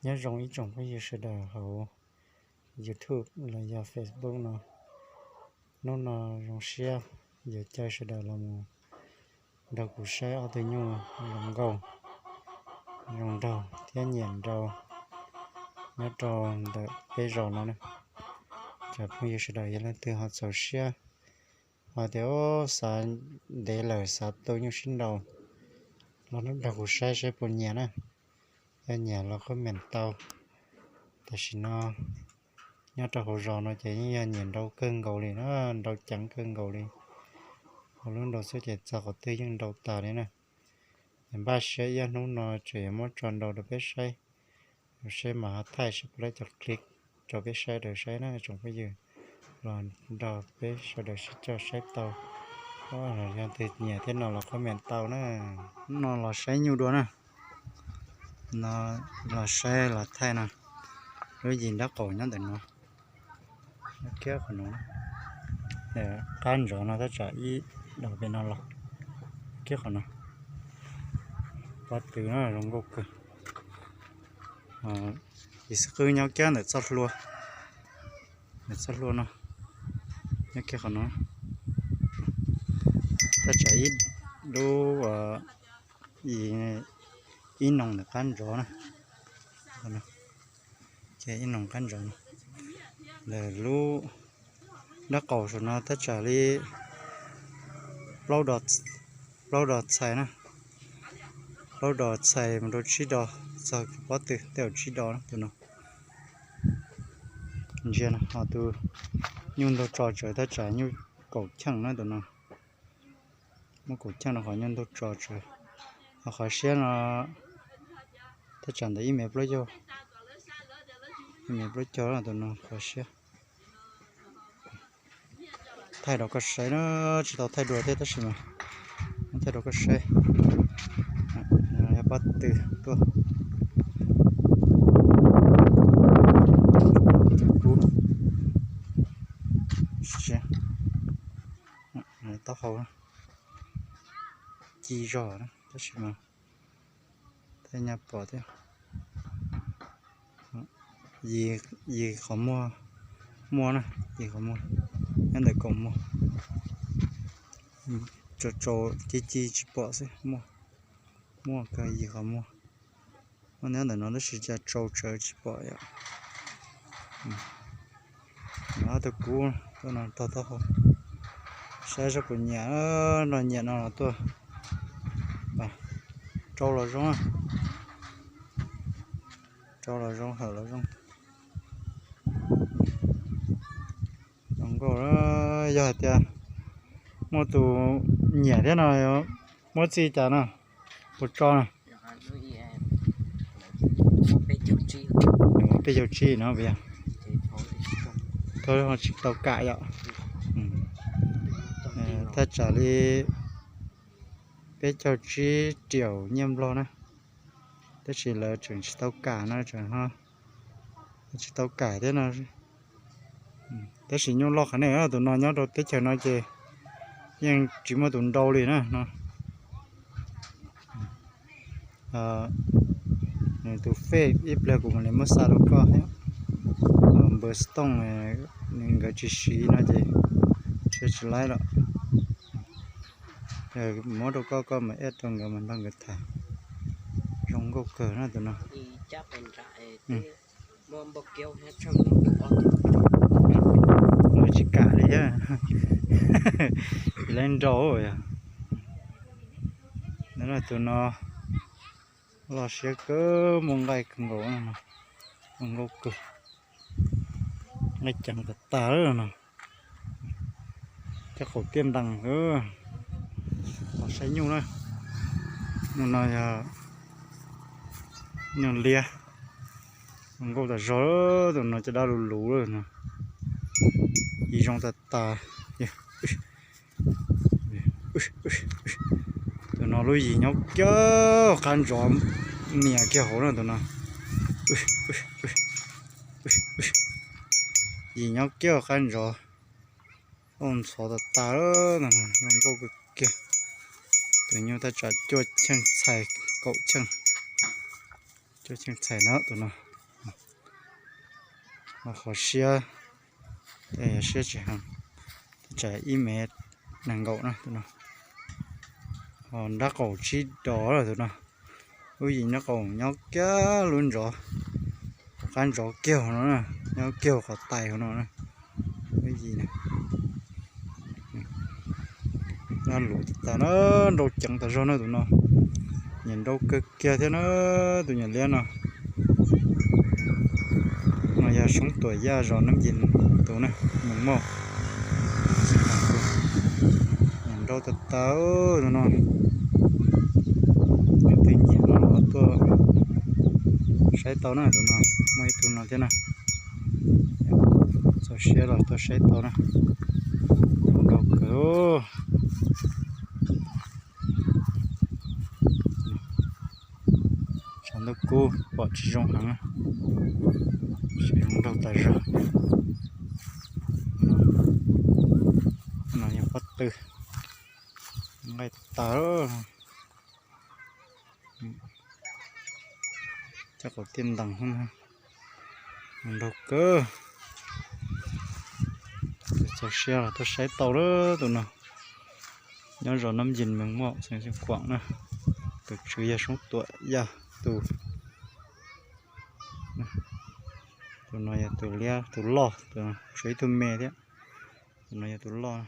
Nyob zoo ib tsoom phooj ywg sawv daws hauv YouTube los yog Facebook no. Hnub no zoo siab yuav caw sawv daws los mus nrog kuv saib ob tug nyuj zoo nkauj, zoo nraug thiab nyiam nrau nyob rau ntawm peb zos no na. Cov phooj ywg sawv daws yog leej twg ho txaus siab ho tias xav ntev lawm xav tu nyuj sib nrau los nrog kuv saib saib puas nyiam na. Yog nyiam los comment tau. Tam sim no nyob rau hauv zos no ces yeej yog nyiam nrau kawg nkaus li na, nrau ceev kawg nkaus li. Hauv lub nrau xwb ces txog qhov twg yeej nrau tas li na. Ces npaj siab ib ob hnub no tseem yuav muab tso nrau rau peb saib, saib mas ho thaij saib puas laib cov clip rau peb sawv daws saib na tsoom phooj ywg. Los nrog peb sawv daws sib coj saib tau. Yog leej twg nyiam thiab no los comment tau na. No los saib nyuj dua na. No los saib los thaij no. Lub yim nraub qaum nyob ntawm no, kiag qhov no, qab ntsov no tab tsam ib daus pem no los, kiag qhov no. Pob tw no zoo nkauj kawg. Yim xwb qwb nyob kiag ntawm txoj hlua, ntawm txoj hlua no, nyob kiag qhov no. Tab tsam ib lub, ib noog ntawm qab ntsov na, ib noog qab ntsov no. Lawm lub nraub qaum saum no tab tsam li plaub dos txhais na, plaub dos txhais mus rau tsib dos, txog pob tw tej zaum tsib dos na tus no. Ntsia no ho tus nyuj ntug tso tsawv tab tsam nyuj kaum cheej na tus no. Muab kaum cheej rau qhov nyuj ntug tso tsawv. Ho qhov siab no tab tsam ntawm ib mev plaub caug, ib mev plaub caug tus no qhov siab. Thaij rau koj saib na, tsis tau thaij dua thiab tab sis mas muab thaij rau koj saib. Yog pob tw tuaj, tus kub taub hau ci zog na tab sis mas thaij nyaj pom thiab. Yim qhov muag, muaj na, yim qhov muag nyob ntawm kaum muag. Tsaus tsaus ci ci tsis pom xwb, muaj, muaj kawg yim qhov muag. Muaj nyob ntawm no tab sis cas tsaus tsawv tsis pom yom. Ob tug kub tuaj no tog taub hau, saib seb puas nyiam, no nyiam no los tuaj. Rau los zoo, rau los zoo hawm los zoo. Zoo nkauj, yog hais tias muaj tus nyiam thiab no muab txij cas no, puas tso no? Peb caug tsib no puas yog? Tsis tau kam yom. Thaj tsam li peb caug tsib triệu nyiaj nplog na, tab sis lawv tseem tsis tau kam no, tseem tsis tau kam thiab no. Tab sis nyuj loj qhov nej, tus no nyob rau teb chaws no ces yeej tsis muaj tus nrau li na no. Nws tus fej ib pliag kuv mam li muab xa rau koj thiab. Npawg Stooj nkawd tsis siv no ces tsis laib lawm. Muab rau koj, koj mam add rau nkawd mas nrog nkawd tham. Zoo nkauj kawg na tus no. Lawv tsis kam li thiab, tsis laib nrau yog. Tus no loj siab kawg, muaj nqaij kawg nkaus, zoo nkauj kawg, nqaij ceev tas tas no. Cov qaum tiaj ntees, los saib nyuj na. Nyuj no yog nyuj liab, zoo nkauj tas zog, tus no caj dab luv luv lawm no. Yim zoo tas tas. Tus no lub yim nyob kiag qab ntsov, nias kiag hauv na tus no. Yim nyob kiag qab ntsov, ntxhov tas tas, zoo nkauj kawg kiag. Tus nyuj thaj tsam cuaj cheej txhais, kaum cheej, cuaj cheej txhais na tus no. Qhov siab, siab tsis heev, tsam ib mev nees nkaum na tus no. Ho nrab qaum tsib dos lawm tus no. Lub yim nrab qaum nyob kiag lub ntsov, qab ntsov kiag hauv no na, nyob kiag qhov tais hauv no na. Lub yim na, nyob luv tas na, nrau ceev tas zog na tus no. Nyiam nrau kawg kiag thiab na, tus nyuam liab no. No yog Soob Tuam Yaj zos Nab Yis tus na, Mees Mauj. Nyiam nrau tas tas tus no. Leej twg nyiam no los tuaj saib tau na tus no, muaj ib tug no thiab na. Txaus siab los tuaj saib tau na. Nrau kawg. Tshav ntuj kub pom tsis zoo heev, tsis zoo nraug tas zog. No yog pob tw, nqaij tas. Cov qaum tiaj ntees, nrau kawg. Txaus siab los tuaj saib tau lawm tus no. Nyob zos Nab Yis Mees Mauj xeev Xeev Khuam na. Tus tswv yog Soob Tuam Yaj tus. Tus no yog tus liab tus loj, tshuav ib tug me thiab. Tus no yog tus loj.